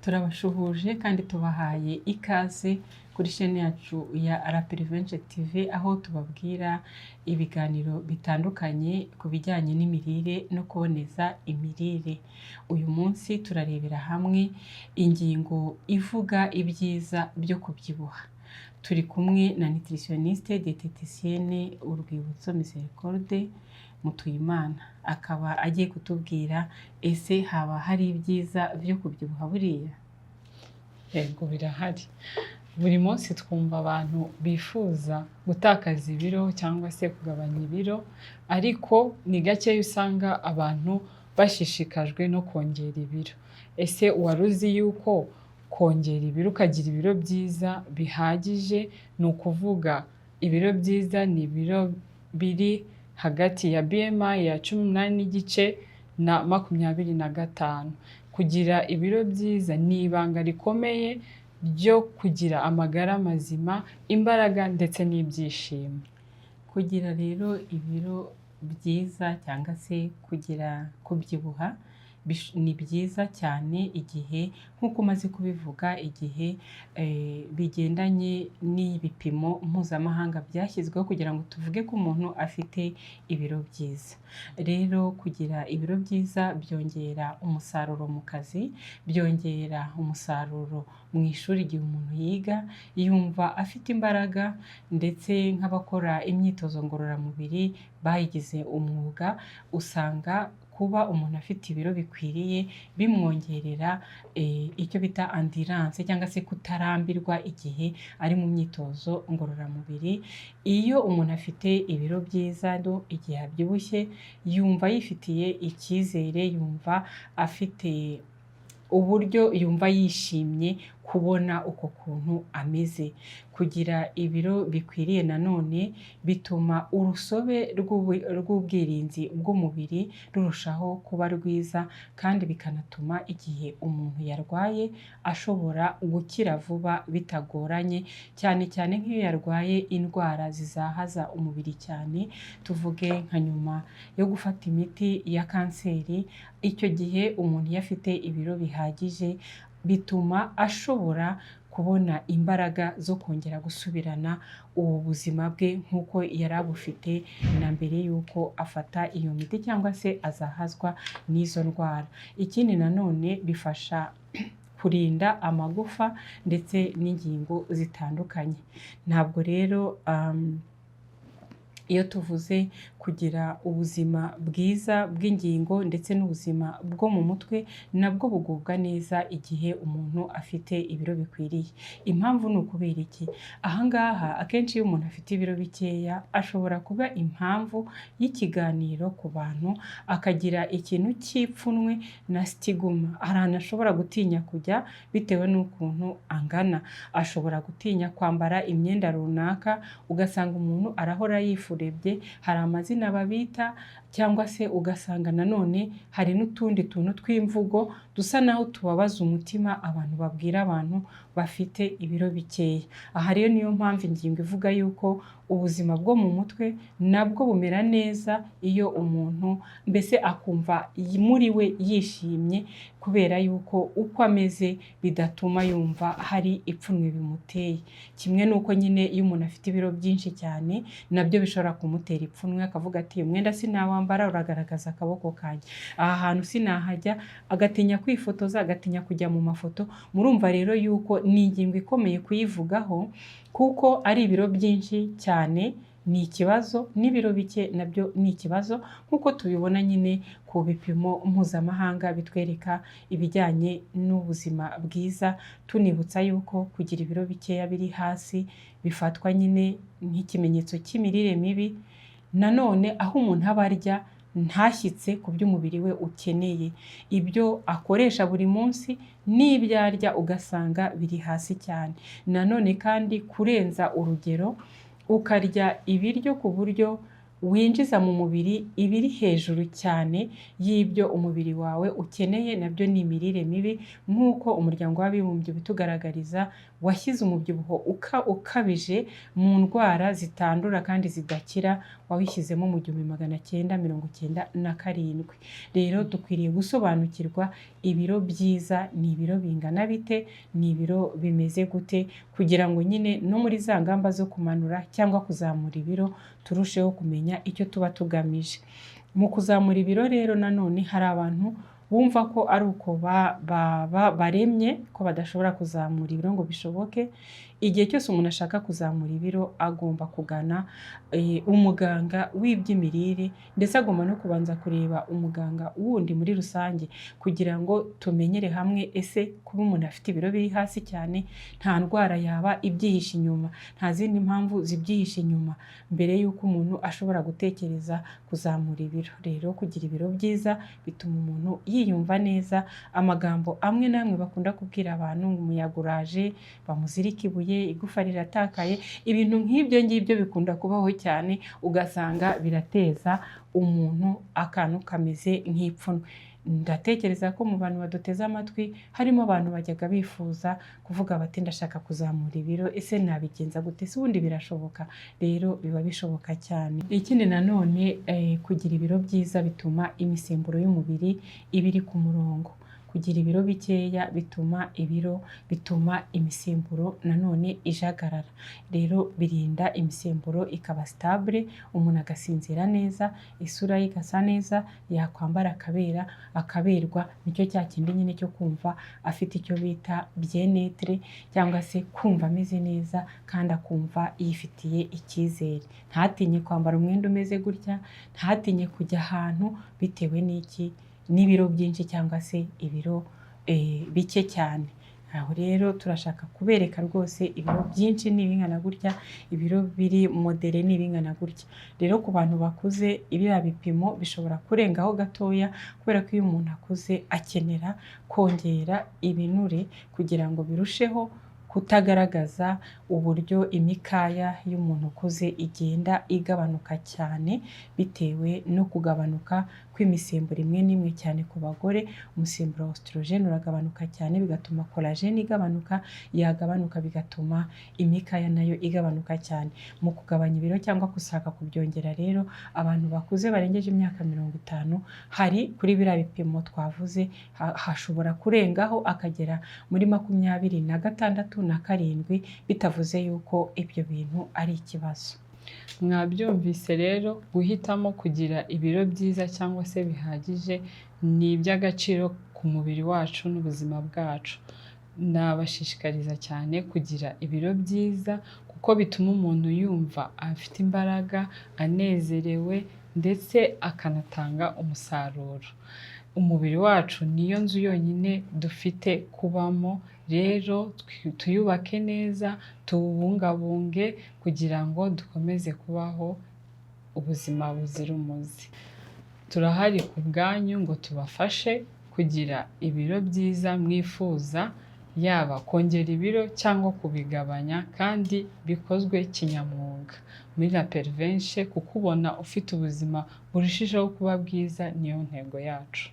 Turabashuhuje kandi tubahaye ikaze kuri chaîne yacu ya La Prevention TV, aho tubabwira ibiganiro bitandukanye ku bijyanye n'imirire no kuboneza imirire. Uyu munsi turarebera hamwe ingingo ivuga ibyiza byo kubyibuha. Turi kumwe na nutritionniste diététicienne Urwibutso Miséricorde Mutuyimana, akaba agiye kutubwira: ese haba hari ibyiza byo kubyibuha buriya? Yego, birahari. Buri munsi twumva abantu bifuza gutakaza ibiro cyangwa se kugabanya ibiro, ariko ni gakeya usanga abantu bashishikajwe no kongera ibiro. Ese wari uzi yuko kongera ibiro, ukagira ibiro byiza bihagije, ni ukuvuga ibiro byiza ni ibiro biri hagati ya BMI ya 18.5 na 25. Kugira ibiro byiza ni ibanga rikomeye ryo kugira amagara mazima, imbaraga ndetse n'ibyishimo. Kugira rero ibiro byiza cyangwa se kugira kubyibuha ni byiza cyane igihe, nk'uko umaze kubivuga, igihe bigendanye n'ibipimo mpuzamahanga byashyizweho kugira ngo tuvuge ko umuntu afite ibiro byiza. Rero kugira ibiro byiza byongera umusaruro mu kazi, byongera umusaruro mu ishuri igihe umuntu yiga, yumva afite imbaraga, ndetse nk'abakora imyitozo ngororamubiri bayigize umwuga, usanga kuba umuntu afite ibiro bikwiriye bimwongerera icyo bita endurance cyangwa se kutarambirwa igihe ari mu myitozo ngororamubiri. Iyo umuntu afite ibiro byiza, igihe abyibushye, yumva yifitiye icyizere, yumva afite uburyo, yumva yishimye kubona uko kuntu ameze. Kugira ibiro bikwiriye nanone bituma urusobe rw'ubwirinzi bw'umubiri rurushaho kuba rwiza, kandi bikanatuma igihe umuntu yarwaye ashobora gukira vuba bitagoranye, cyane cyane nk'iyo yarwaye indwara zizahaza umubiri cyane, tuvuge nka nyuma yo gufata imiti ya kanseri. Icyo gihe umuntu iyo afite ibiro bihagije bituma ashobora kubona imbaraga zo kongera gusubirana ubu buzima bwe nk'uko yari abufite na mbere y'uko afata iyo miti cyangwa se azahazwa n'izo ndwara. Ikindi nanone, bifasha kurinda amagufa ndetse n'ingingo zitandukanye. Ntabwo rero iyo tuvuze kugira ubuzima bwiza bw'ingingo ndetse n'ubuzima bwo mu mutwe, nabwo bugubwa neza igihe umuntu afite ibiro bikwiriye. Impamvu ni ukubera iki? Aha ngaha akenshi iyo umuntu afite ibiro bikeya ashobora kuba impamvu y'ikiganiro ku bantu, akagira ikintu cy'ipfunwe na stigma. Hari ahantu ashobora gutinya kujya bitewe n'ukuntu angana, ashobora gutinya kwambara imyenda runaka, ugasanga umuntu arahora yifurebye, hari amazina babita, cyangwa se ugasanga nanone hari n'utundi tuntu tw'imvugo dusa naho tubabaza umutima abantu babwira abantu bafite ibiro bikeya. Aha rero niyo mpamvu ingingo ivuga yuko ubuzima bwo mu mutwe nabwo bumera neza iyo umuntu mbese akumva muri we yishimye, kubera yuko uko ameze bidatuma yumva hari ipfunwe bimuteye. Kimwe n'uko nyine iyo umuntu afite ibiro byinshi cyane nabyo bishobora kumutera ipfunwe, akavuga ati: "Uyu mwenda sinawambara, uragaragaza akaboko kanjye, aha hantu sinahajya," agatinya kwifotoza, agatinya kujya mu mafoto. Murumva rero yuko ni ingingo ikomeye kuyivugaho, kuko ari ibiro byinshi cyane ni ikibazo, n'ibiro bike nabyo ni ikibazo, nk'uko tubibona nyine ku bipimo mpuzamahanga bitwereka ibijyanye n'ubuzima bwiza. Tunibutsa yuko kugira ibiro bikeya biri hasi bifatwa nyine nk'ikimenyetso cy'imirire mibi, nanone aho umuntu aba arya ntashyitse ku byo umubiri we ukeneye, ibyo akoresha buri munsi n'ibyo arya ugasanga biri hasi cyane. Nanone kandi kurenza urugero, ukarya ibiryo ku buryo winjiza mu mubiri ibiri hejuru cyane y'ibyo umubiri wawe ukeneye, nabyo ni imirire mibi, nk'uko Umuryango w'Abibumbye ubitugaragariza, washyize umubyibuho ukabije mu ndwara zitandura kandi zidakira. wawishyizemo mu 1997. Rero dukwiriye gusobanukirwa ibiro byiza ni ibiro bingana bite, ni ibiro bimeze gute, kugira ngo nyine no muri za ngamba zo kumanura cyangwa kuzamura ibiro turusheho kumenya icyo tuba tugamije. Mu kuzamura ibiro rero nanone hari abantu bumva ko ari uko baremye, ko badashobora kuzamura ibiro ngo bishoboke. Igihe cyose umuntu ashaka kuzamura ibiro agomba kugana umuganga w'iby'imirire, ndetse agomba no kubanza kureba umuganga wundi muri rusange, kugira ngo tumenyere hamwe ese kuba umuntu afite ibiro biri hasi cyane nta ndwara yaba ibyihishe inyuma, nta zindi mpamvu zibyihishe inyuma, mbere y'uko umuntu ashobora gutekereza kuzamura ibiro. Rero kugira ibiro byiza bituma umuntu yiyumva neza. Amagambo amwe n'amwe bakunda kubwira abantu ngo umuyaga uraje, bamuzirike ibuye, igufa riratakaye, ibintu nk'ibyo ngibyo bikunda kubaho cyane, ugasanga birateza umuntu akantu kameze nk'ipfunwe. Ndatekereza ko mu bantu baduteze amatwi harimo abantu bajyaga bifuza kuvuga bati ndashaka kuzamura ibiro, ese nabigenza gute, ese ubundi birashoboka? Rero biba bishoboka cyane. Ikindi nanone kugira ibiro byiza bituma imisemburo y'umubiri iba iri ku murongo. Kugira ibiro bikeya bituma ibiro bituma imisemburo nanone ijagarara. Rero birinda imisemburo ikaba stable, umuntu agasinzira neza, isura ye igasa neza, yakwambara akabera, akaberwa. Nicyo cya kindi nyine cyo kumva afite icyo bita bien-être, cyangwa se kumva ameze neza kandi akumva yifitiye icyizere. Ntatinye kwambara umwenda umeze gutya, ntatinye kujya ahantu bitewe n'iki, n'ibiro byinshi cyangwa se ibiro bike cyane. Aho rero turashaka kubereka rwose ibiro byinshi ni ibingana gutya, ibiro biri modéré ni ibingana gutya. Rero ku bantu bakuze biriya bipimo bishobora kurengaho gatoya, kubera ko iyo umuntu akuze akenera kongera ibinure kugira ngo birusheho kutagaragaza uburyo imikaya y'umuntu ukuze igenda igabanuka cyane, bitewe no kugabanuka kw'imisemburo imwe n'imwe cyane ku bagore. Umusemburo wa oestrogène uragabanuka cyane, bigatuma collagène igabanuka, yagabanuka bigatuma imikaya nayo igabanuka cyane. Mu kugabanya ibiro cyangwa gushaka kubyongera rero, abantu bakuze barengeje imyaka 50, hari kuri biriya bipimo twavuze hashobora kurengaho akagera muri 26 na 7, bitavuze yuko ibyo bintu ari ikibazo. Mwabyumvise rero, guhitamo kugira ibiro byiza cyangwa se bihagije ni iby'agaciro ku mubiri wacu n'ubuzima bwacu. Nabashishikariza cyane kugira ibiro byiza, kuko bituma umuntu yumva afite imbaraga, anezerewe, ndetse akanatanga umusaruro. Umubiri wacu niyo nzu yonyine dufite kubamo, rero tuyubake neza, tuwubungabunge kugira ngo dukomeze kubaho ubuzima buzira umuze. Turahari ku bwanyu ngo tubafashe kugira ibiro byiza mwifuza, yaba kongera ibiro cyangwa kubigabanya, kandi bikozwe kinyamwuga. Muri La Pervenche, kukubona ufite ubuzima burushijeho kuba bwiza niyo ntego yacu.